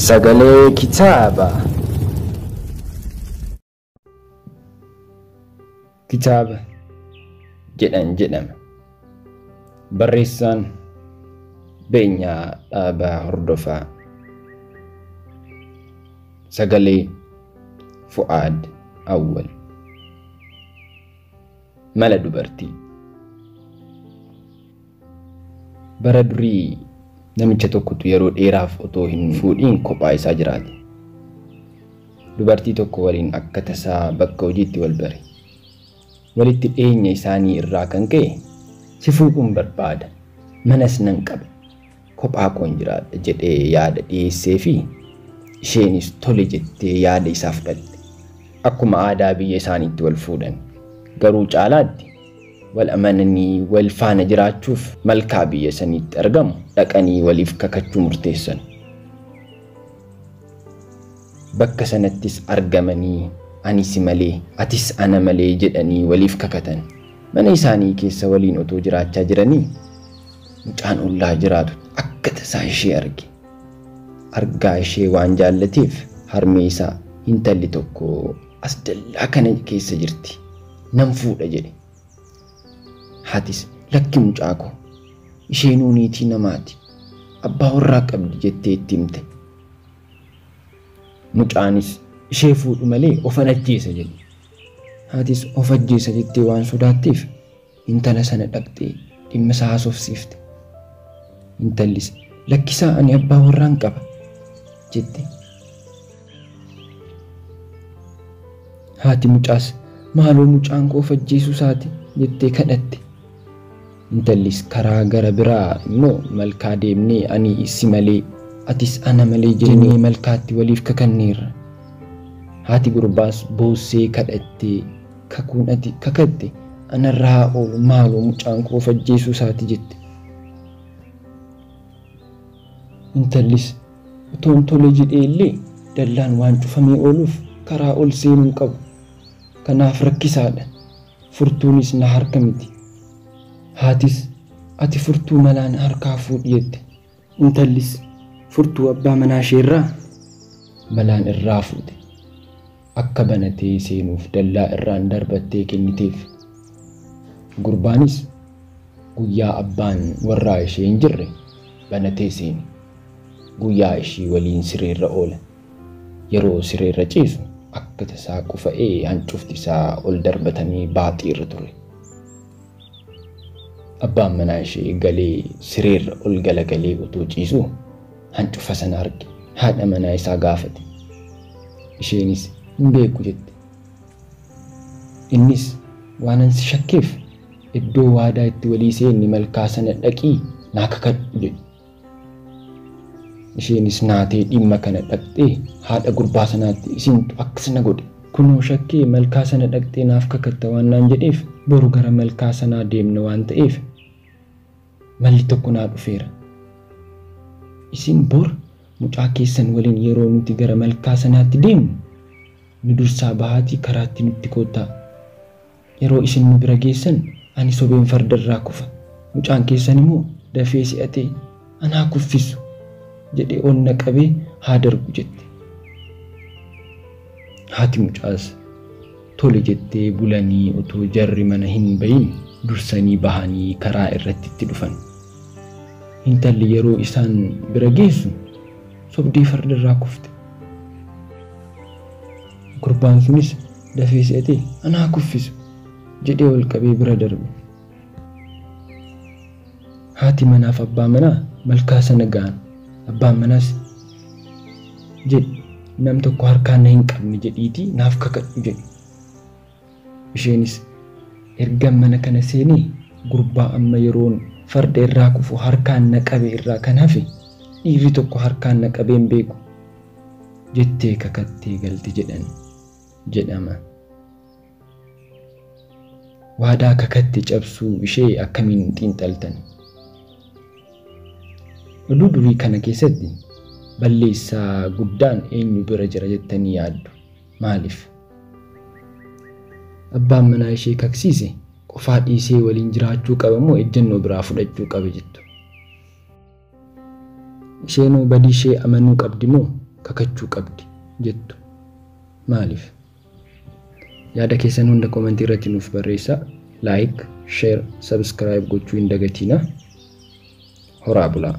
Sagalee kitaabaa. Kitaaba jedhan jedhama. Barreessaan Beenyaa Dhaabaa Hordofaa. Sagalee Fu'aad Awwal. Mala dubartii. Bara durii namicha tokkotu yeroo dheeraaf otoo hin fuudhiin kophaa isaa jiraate. Dubartii tokko waliin akka tasaa bakka hojiitti wal bare. Walitti dhiyeenya isaanii irraa kan ka'e si fuudhuun barbaada, manas nan qaba, kophaa koon jiraadha jedhee yaada dhiyeessee fi isheenis tole jettee yaada isaa fudhatte. Akkuma aadaa biyya isaaniitti wal fuudhan. Garuu caalaatti wal amananii wal faana jiraachuuf malkaa biyya saniitti argamu dhaqanii waliif kakachuu murteessan. Bakka sanattis argamanii ani si malee atis ana malee jedhanii waliif kakatan. Mana isaanii keessa waliin otoo jiraachaa jiranii mucaan ollaa jiraatu akka tasaa ishee arge. Argaa ishee waan jaallateef harmee isaa intalli tokko as dallaa kana keessa jirti, nan fuudha jedhe. Haatis lakki mucaa koo, isheenuu niitii namaati, abbaa warraa qabdi jettee itti himte. Mucaanis ishee fuudhu malee ofan ajjeesa jedhe. Haatis of ajjeesa jettee waan sodaatteef intala sana dhaqxee dhimma isaa haasofsiifte. Intallis lakkisaa ani abbaa warraan qaba jette. Haati mucaas maaloo mucaan koo of ajjeesuu isaati jettee kadhatte. Intallis karaa gara biraa immoo malkaa deemnee ani si malee atis ana malee jennee malkaatti waliif kakanneerra. Haati gurbaas boossee kadhattee kakuun ati kakatte anarraa haa oolu maaloo mucaan koo of ajjeesuu isaati jette. Intallis otoon tole jedhee illee dallaan waan cufamee ooluuf karaa ol seenuu hin qabu. Kanaaf rakkisaadha. Furtuunis na harka miti. Haatis ati furtuu malaan harkaa fuudhi jette. Intallis furtuu abbaa manaa isheerraa malaan irraa fuute. Akka banatee seenuuf dallaa irraan darbattee kenniteef. Gurbaanis guyyaa abbaan warraa ishee hin jirre banatee seene. Guyyaa ishii waliin sireerra oola. Yeroo sireerra ciisu akka tasaa qufa'ee hancufti isaa ol darbatamee baaxiirra ture. Abbaan manaa ishee galee sireerra ol galagalee otoo ciisu hancufa sana arge. Haadha manaa isaa gaafate. Isheenis hin beeku jette. Innis waanan si shakkeef iddoo waadaa itti walii seenne malkaa sana dhaqii naa kakadhu jedhe. Isheenis naatee dhimma kana dhaqxee haadha gurbaa sanaatti isintu akkasana godhe. Kunoo shakkee malkaa sana dhaqxee naaf kakatta waan naan jedheef boru gara malkaa sanaa deemna waan ta'eef malli tokko naa dhufeera. Isin bor mucaa keessan waliin yeroo nuti gara malkaa sanaatti deemnu nu dursaa bahaatii karaatti nutti koottaa. Yeroo isin nu bira geessan ani sobeen fardarraa kufa. Mucaan keessan immoo dafee si'atee anaa kuffisu jedhee onna qabee haa darbu jette. Haati mucaas tole jettee bulanii otoo jarri mana hin bahin dursanii bahanii karaa irratti itti dhufan. Intalli yeroo isaan bira geessu sobdee fardarraa kufte. Gurbaan sunis dafee si'atee anaa kuffisu jedhee ol qabee bira darbe. Haati manaaf abbaa manaa malkaa sana ga'an. Abbaan manaas jedhe nam tokko harkaan na hin qabne jedhiitii naaf kakadhu jedhe. Isheenis erga mana kana seenee gurbaa amma yeroon farda irraa kufu harkaan na qabe irraa kan hafe dhiirri tokko harkaan na qabee hin beeku jettee kakattee galte jedhan jedhama. Waadaa kakatte cabsuu ishee akkamiin xiinxaltan? Oduu durii kana keessatti balleessaa guddaan eenyu bira jira jettanii yaaddu? Maaliif? Abbaan manaa ishee kaksiise qofaa dhiisee waliin jiraachuu qaba moo ejjennoo biraa fudhachuu qaba jettu? Isheenoo badii ishee amanuu qabdi moo kakachuu qabdi jettu? Maaliif? Yaada keessan hunda komentii irratti nuuf barreessaa. Like, share, subscribe gochuu hin dagatinaa. Horaa bulaa.